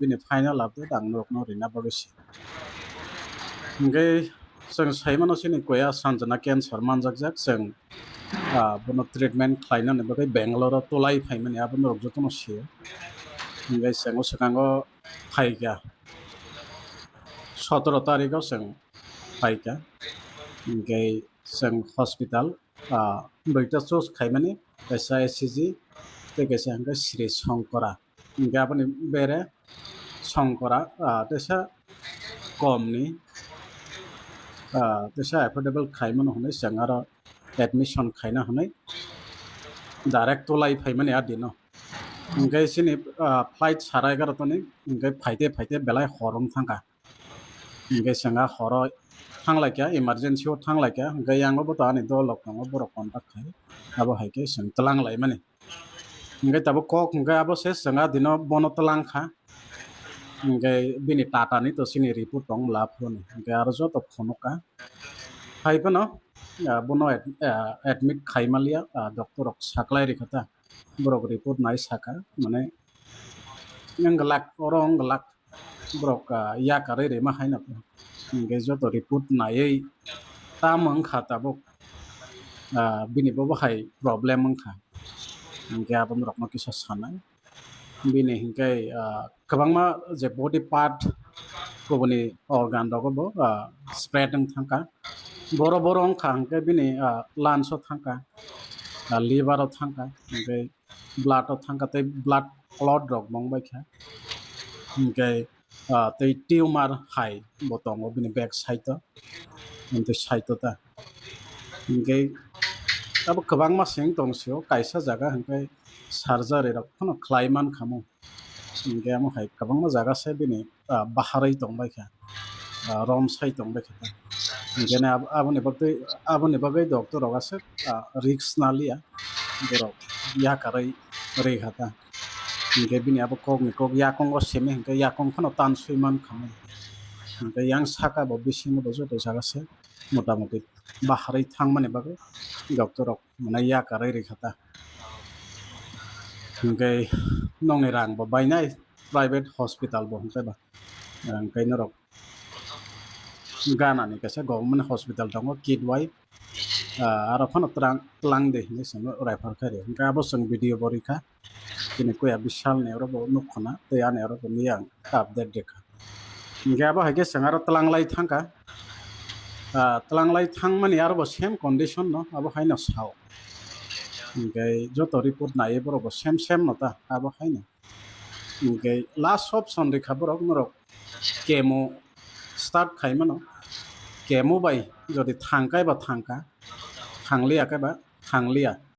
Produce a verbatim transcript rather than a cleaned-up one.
bini final update ang norokno rina bagwi se. Hingke chwng saimano chini kuya Sanjana cancer manjakjak, chwng, ah, bono treatment khlainani bagwi Bangalore-o tulai phaimani abo norok jotono sio. Hingke chwng o swkango phaikha, sotoro tarikgo chwng phaikha. Hingke chwng hospital, ah, duita choose khaimani, kaisa S C G tei kaisa hingke Sri Shankara. Hingke aboni bere Shankara, ah, teisa komni, ah, teisa affordable khaimano hwnwi chwng aro admission khaina hwnwi direct tulai phaimani a dino. Hingke chini, ah, flight sara egarotani, hingke phaite phaite belai hor wng thangkha. Hingke chwng a horo thanglaikha, emergency o thanglaikha, hingke yango bo to ani dolrok tongo, borok contact khai, abo hai khe chwng twlang laimani. Hingke tabuk kok hingke abo se chwng a dino bono twlang kha. Hingke bini Tata ni to chini report tong la phone. Hingke aro joto phunuk kha. Hai phano, ah, bono ad-, ah, admit khai maliya, ah, doctor rok saklai rikha ta. Borok report nai saka, mane, wng glak, oro wng glak. Borok, ah, yakarwi rima hai no. Hingke joto report naiwi tamo wngkha tabuk, ah, bini bobo hai problem wngkha. Hingke abo norokno kisa sanai. Bini hingke, ah, kwbangma je body part kubuni organ rogo bo, ah, spread wng thangkha. Boro boro wngkha hingke bini, ah, lungs o thangkha, ah, liver o thangkha, hingke blood o thangkha tei blood clot rok bo wngbaikha. Hingke, ah, tei tumor hai bo tongo bini back side o, hingke side o ta. Hingke abo kwbangma seng tong sio, kaisa jaga hingke surgery rok phano khlai mankha mo. Hingke amo hai kwbangma jaga se bini, ah, baharwi tongbaikha, ah, romsai tongbaikha. Hingke ne ab-, aboni bagwi, aboni bagwi doctor rok aswk, ah, risk naliya, borok yakarwi rikha ta. Hingke bini abo kokni kok yakungo simi hingke yakung phano tanswi mankha mo. Hingke yang saka bo bisingo bo joto jaga se motamuti baharwi thangmani bagwi doctor rok mane yakarwi rikha ta. Hingke nokni rang bo bainai private hospital bo hingke ba. Hingke norok Ghana ni kaisa government hospital tongo, Kidwai, ah, aro phano twlang, twlang de hinwi chwngno refer khai rw. Hingke abo chwng video bo rikha. Chini kuya Bishal ni oro bo nuk khna, tei ani oro bo ni ang update rikha. Hingke abo hai khe chwng aro twlang lai thangkha. Ah, twlang lai thangmani aro bo same condition no, abo hai no sao. Hingke joto report nai borok bo same same no ta, abo hai no. Hingke last option rikha borok norok chemo start khai mano. Chemo bai jodi thang kai ba thang kha, thang liya kai ba thang liya.